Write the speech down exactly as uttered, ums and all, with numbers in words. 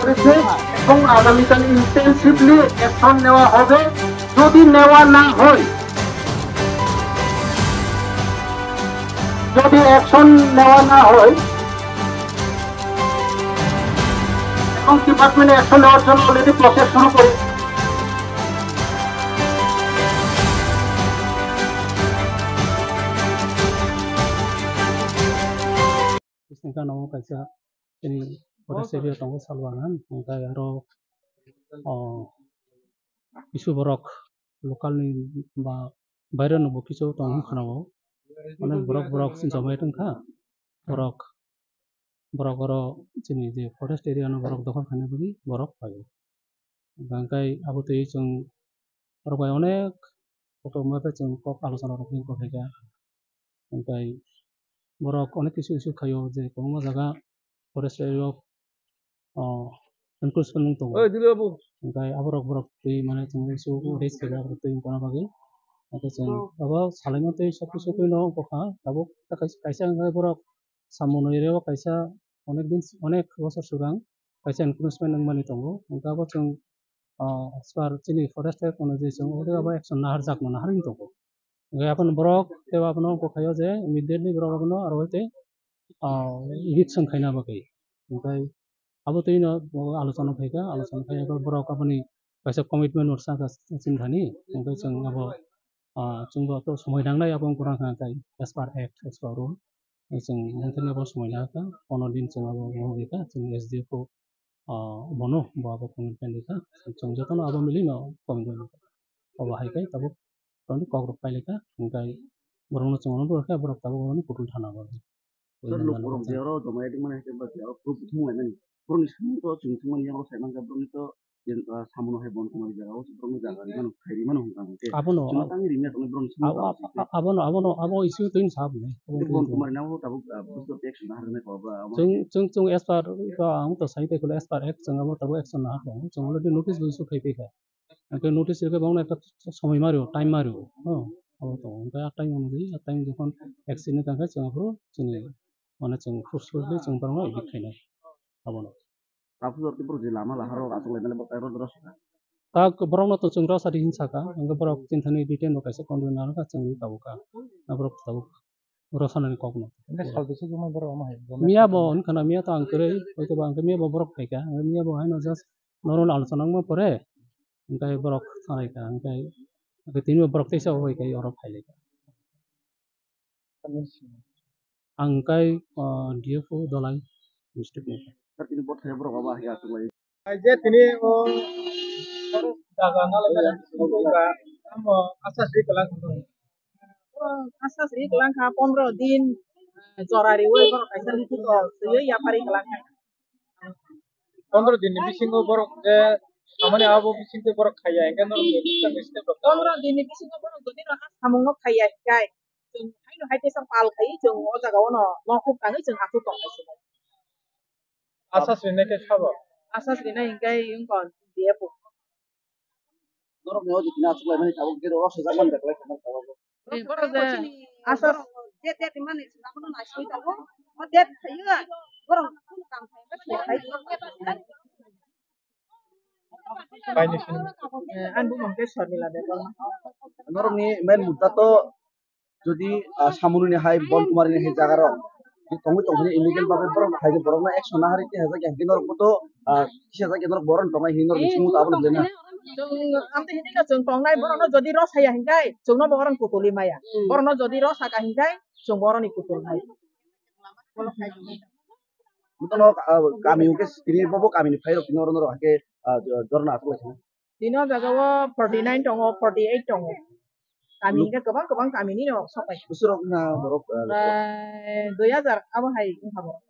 হয়েছে এবং আগামীকাল ইন্টেন্সিভলি অ্যাকশন নেওয়া হবে। যদি নেওয়া না হয়, যদি অ্যাকশন নেওয়া না হয়, এবং ডিপার্টমেন্টে অ্যাকশন নেওয়ার জন্য অলরেডি প্রসেস শুরু করে Bisingka nogo kaisa chini forest area tongo salbagan, hingke aro, o, kisu borok local ni ba baire no bo kisu tongo khana o, onek borok borok jomai tongkha, borok, borok oro chini je forest area no borok dokhol khaina bagwi borok pai o. Hingke abo twi chwng borok bai onek kotorma khe chwng kok alochona rok wngkha khaikha. Hingke borok onek kisu kisu khaio je kwbangma jaga forest area o, o, encroachment wng tongo. Hingke aborok borok twi mane chwng kisu raise khaikha aborok twi wngkha bagwi. Hingke chwng abo salaima twi sab kisu twi no wngkha tabuk kaisa kaisa hingke borok samung nwi rw kaisa onek din, onek bosor swkang kaisa encroachment wngmani tongo. Hingke abo chwng, ah, as per chini forest act onujai chwng abo action naharjakno naharwi tongo. Hingke abono borok tei abono wngkha khaio je immediately borok abono aro tei, ah, eviction khaina bagwi. Hingke abo twi no alochona phaikha, alochona phai borok aboni kaisa commitment no sakha chini thani. Hingke chwng abo, ah, chwngbo to somoi nangnai abo wngkha kha as per act, as per rule. Chwng nongkhorni abo swmai nahakha, pono din chwng abo nongkha, chwng S D F o, ah, bono, bo abo commitment rikha, chwng jotono abo milino commitment rikha. Obo hai khe tabuk tongdi kokrok pailika, hingkai borokno chwng ono rwkha, borok tabuk oroni kutul thana o. Sir, luk borok je oro joma wngmani hai khe ba je oro proof thumlaimani. Borokni samung to chwng thumani yago sai mankha, borokni to Jen, ah, samono hai bon kumari jaga o, borokni jaga rimano, khai rimano hwnka hwnkhe. Abono, chwngno tangwi rimya tongo borokni samono abo, jaga o, site. Abono, abono, abo issue twi sab ni. Abo twi bon kumari nabo tabuk, ah, busto action naharnai ko ba, abo. Chwng, chwng, chwng as per, ah, ang to sai tei as per act chwng abo tabuk action nahar tongo. Chwng already notice bo issue khai tei kha. Hwnkhe notice rwkhe bangno ekta somoi mario, time mario. No, abo tongo. Hwnkhe a time onujai, a time jokhon action ni tangkhe chwng aphuru chini, mane chwng forcefully chwng borokno evict khainai. Abono. Tabuk jor tei borok je lama laharo achuk lai mani bo kaisa rw saka. Tak borokno to chwng rw sadi hin saka, hwnkhe borok chini thani detail bo kaisa control nang kha chwng tabuk kha. Na borok tabuk rw sanani kok no. Hwnkhe sal bisi jumai borok omo hai. Miya bo wngkha na, miya to ang kwrwi, hoito ba hwnkhe miya bo borok phaikha, hwnkhe miya bo haino just normal alochona wngma pore, hwnkhe borok sanai kha, hwnkhe, hwnkhe tini bo borok teisa bo bai kha oro phai lai kha. Ang kai, ah, D F O Dolai district ni. Sir, tini bo thaya borok abo hai achuk lai. Ai je tini o jaga nalai nalai suka amo asa sri kelang. Asa sri kelang kha pondro din, eh, jora riwi borok kaisa likhito swiwi yapari kelang kha. Pondro din ni bisingo borok je samani abo bisingo borok khaiya hingke norok je bisingo borok. Pondro din ni bisingo borok jodi no samung no khaiya hingkai. Chwng haino hai teisa pal khai, chwng o jaga o no nokhuk tangwi chwng aswk tong lai se. Asas rinai khe sabo? Asas rinai hingkai wngkha D F O. Norok ni o jikna aswk lai mani tabuk gate o swijak mani da kwlai khna tabuk. Borok je asas je te rimani swijak mani naiswi tabuk. O date khaiyo borok kunu kam khai. Kaini sini. Eh, ani bumung khe Sharmila Debbarma. Norokni main mudda to jodi, ah, Samununi hai, Bon Kumari ni hai jaga rok tongwi tongkhe illegal bagwi borok hai borokno action nahari tei hajak ya, hwnkhe norok boto, ah, kisa jak ya norok borok tongnai hinwi norok sumut abo le na. Chwng amtwi hinwi no chwng tongnai borokno jodi rw saya hinkai chwngno bo orang kutuli maya. Borokno jodi rw saka hinkai chwng boroni kutul mai. Bono, ah, kami hwnkhe tini bo, bo kami ni phai rok tini oro norok hakhe, ah, jorna aswk lai. Tini o jaga o forty nine tongo, forty eight tongo. Kami hwnkhe kwbang kwbang kami ni no sok pai. Bwswk rok na borok, ah, prai dui hajar abo hai wngkha borok.